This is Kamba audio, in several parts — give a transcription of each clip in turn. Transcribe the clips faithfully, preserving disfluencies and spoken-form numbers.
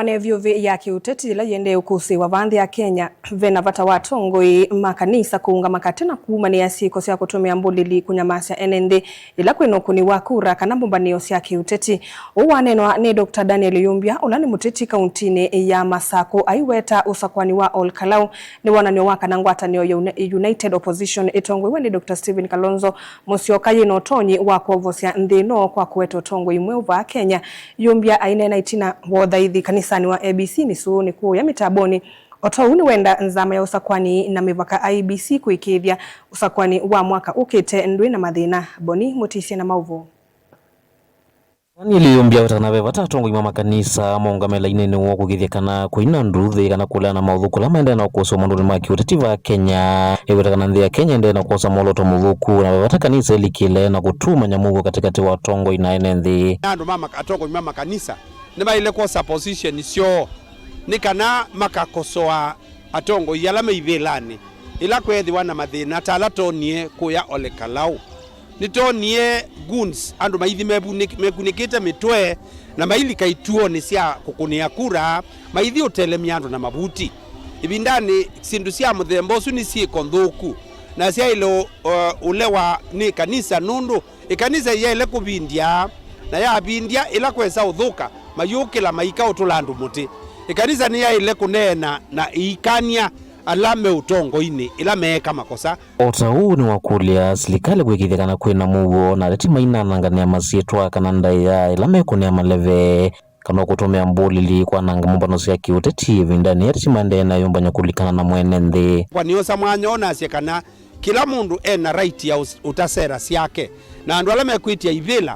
Ona ĩvyũvĩ ya kĩũteti yĩla yĩendee ũkũsĩĩwa vaa nthĩ ya Kenya, ve na vata wa atongoi ma kanisa kũũngama katĩ na kuumanĩa syĩko sya kũtũmĩa mbũlĩli kũnyamasya ene nthĩ yĩla kwĩ na ũkũni wa kura kana mbũmbanĩo sya kĩũteti. Ũu waneenwa nĩ Doctor Daniel Yumbya, ũla nĩ mũteti kauntinĩ ya Masakũ, aiweta ũsakũani wa Ol Kalou nĩ wonany'o wa kana ngwatanĩo ya Uni-, United Opposition ĩtongoew'e nĩ Doctor Stephen Kalonzo Musyoka yĩ na ũtonyi wa kwovosya nthĩ ĩno kwa kũete ũtongoi mweũ vaa Kenya. Yumbya aineena ĩtina wa ũthaithi kanisanĩ wa A B C Misũnĩ kũũya mĩtambonĩ. O ta ũu nĩwenda nzama ya ũsakũani na mĩvaka I E B C kũĩkĩĩthya ũsakũani wa mwaka ũkĩte ndwĩ na mathĩna. Boni Mũtisye na maũvoo. Daniel Yumbya aweta kana ve vata atongoi ma makanisa maũngame lainĩnĩ woo kũĩkĩĩthya kana kũina nduthi kana kũleana maũthũku ala maendee na ũkũsĩwa maũndũnĩ ma kĩũteti vaa Kenya. Eweta kana nthĩ ya Kenya ĩendee na kwosa mwolooto mũthũku, na ve vata kanisa ĩlikĩle na kũtumany'a mũuo katĩkatĩ wa atongoi na ene nthĩ. Andũ ma mak-, atongoi ma makanisa nĩmaĩle kwosa position syoo nĩ kana makakosoa atongoi ala me ivĩlanĩ ĩla kweethĩwa na mathĩna ta ala toonie kũya Ole Kalou. Nĩtoonie goons, andũ maithi mevunĩk-, mekunĩkĩte mĩtwe na mailika ituonĩ sya kũkũnĩa kura, maithi ũtelemya andũ na mavuti. Ĩvindanĩ syĩndũ sya mũthemba ũsu nĩ syĩko nthũku na syaĩle ũ-, ũ-, ũlewa nĩ ĩkanisa, nũndũ ĩkanisa yaĩle kũvindya, na yavindya ĩla kwesa ũthũka, mayũkĩla maika ũtũla andũ mũtĩ. Ĩkanisa nĩyaĩle kũneena na ĩikany'a ala me ũtongoinĩ ĩla meeka makosa. O ta ũu nĩwakũlya silikalĩ kũĩkĩĩthya kana kwĩ na mũuo na ateti mainananganĩa masyĩtwa kana ndaĩa ĩla mekũnĩa maleve, kana kũtũmĩa mbũlĩli kwananga mbũmbano sya kĩũteti ĩvindanĩ ateti maendee na ĩyũmbany'o kũlikana na mwene nthĩ. Kwa nĩosa mwanya ũũ nasye kana kĩla mũndũ e na right ya ũs-, ũta sera syake, na andũ ala mekwĩtya ivĩla,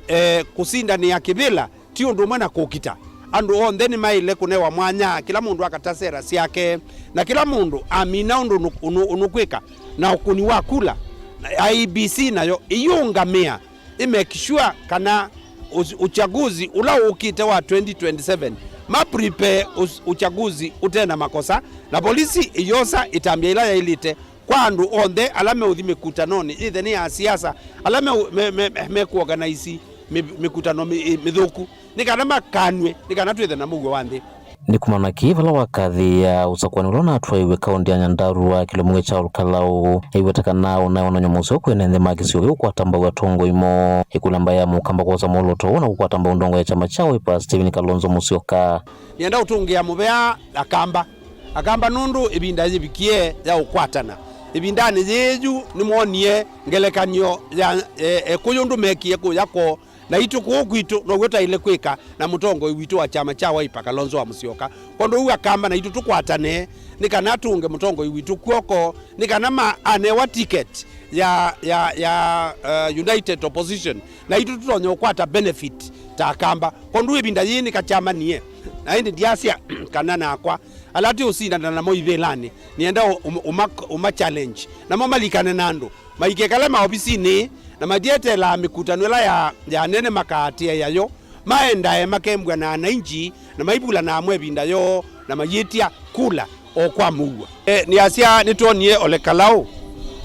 eh, kũsindanĩa kĩvĩla ti ũndũ ũmwe na kũkita. Andũ onthe nĩmaĩle kũnewa mwanya, kĩla mũndũ akata sera syake, na kĩla mũndũ amina ũndũ ũnũ-, ũnũ-, ũnũkwĩka na ũkũni wa kula. Na I E B C nayo ĩyĩũngamĩa, ĩ make sure kana ũs-, uchaguzi ũla ũkĩte wa twenty twenty-seven, ma prepare ũs-, uchaguzi ũte na makosa, na polisi ĩyosa ĩtambya ĩla yaĩlĩte kwa andũ onthe ala meũthi mĩkutanonĩ, yĩthe nĩ ya siasa, ala me, me, me, me, mekũorganize mĩ-, mĩkutano mĩ-, mĩthũku, nĩ kana makanw'e, nĩ kana twĩthe na mũuo wa nthĩ. Nĩ kumana na kĩĩ vala wakathĩĩa ũsakũani ũla ũnatwaĩwe kaũntĩ ya Nyandarua kĩlũmũngĩ kya Ol Kalou, ĩweta kana ũnaĩ wonany'o mũseo kwĩ ene nthĩ ma kĩsio kĩu kũkwata mbau atongoi moo. Ĩkũlya mbaĩ ya Mũkamba kwosa mwolooto ũũ na kũkwata mbau ndongo ya kyama kya Wiper, Stephen Kalonzo Musyoka. Nĩenda ũtũngĩa mũvea Akamba. Akamba nũndũ ĩvinda yĩvikie ya ũkwatana. Ĩvindanĩ yĩĩ yu nĩmwonie ngelekany'o ya, e, Ekũyũ ndũmekie kũya kwoo, naitũ kũũ kwitũ now'o twaĩle kwĩka na mũtongoi witũ wa kyama kya Wiper, Kalonzo wa Musyoka. Kwondũ ũu Akamba naitũ tũkwatane nĩ kana tũnge mũtongoi witũ kw'oko, nĩ kana ma anewa ticket ya, ya, ya, uh, United Opposition, naitũ tũtonye ũkwata benefit ta Akamba. Kwondũ ĩvinda yĩĩ nĩkakyamanie, na ĩndĩ ndyasya kana nakwa ala twĩũsindana namo ivĩlanĩ, nĩenda ũ-, ũma, ũma, ũma challenge, namo malikane na andũ, maikekale maovisinĩ, na mathieteelaa mĩkutano ĩla ya, ya anene makaatĩĩa yo, maendae makembwa na anainji, na maivulanaa mo ĩvinda yoo, na mayĩtya kula o kwa mũuo. E, nĩasya nĩtwonie Ole Kalou.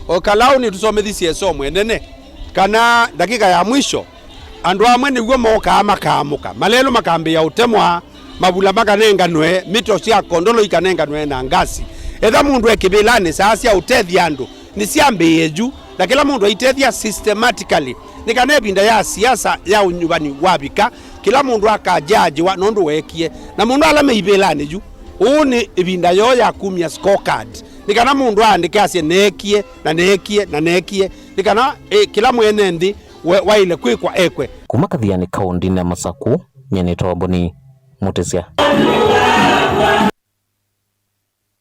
Ole Kalou nĩtũsomethisye ĩsomo ĩnene, kana ndakĩka ya mwisho, andũ amwe nĩw'o mokaa makaamũka, malelũ makambĩĩa ũtemwa, mavula makanenganwe, mĩto sya kondolo ikanenganwe na ngasi. Etha mũndũ e kĩvĩlanĩ saa sya ũtethya andũ nĩsyambĩĩe yu, na kĩla mũndũ aitethya systematically, nĩ kana ĩvinda ya siasa ya ũnyuvani wavika, kĩla mũndũ akajajiwa nũndũ weekie. Na mũno ala me ivĩlanĩ yu, ũũ nĩ ĩvinda yoo ya kumya scorecard, nĩ kana mũndũ aandĩke asye, neekie, na neekie, na neekie, nĩ kana, ĩ, kĩla mwene nthĩ we-, waĩle kwĩkwa ekwe. Kuma Kathiani kaũndĩnĩ ya Masakũ, nyie nĩtawa Boni Mũtĩsya.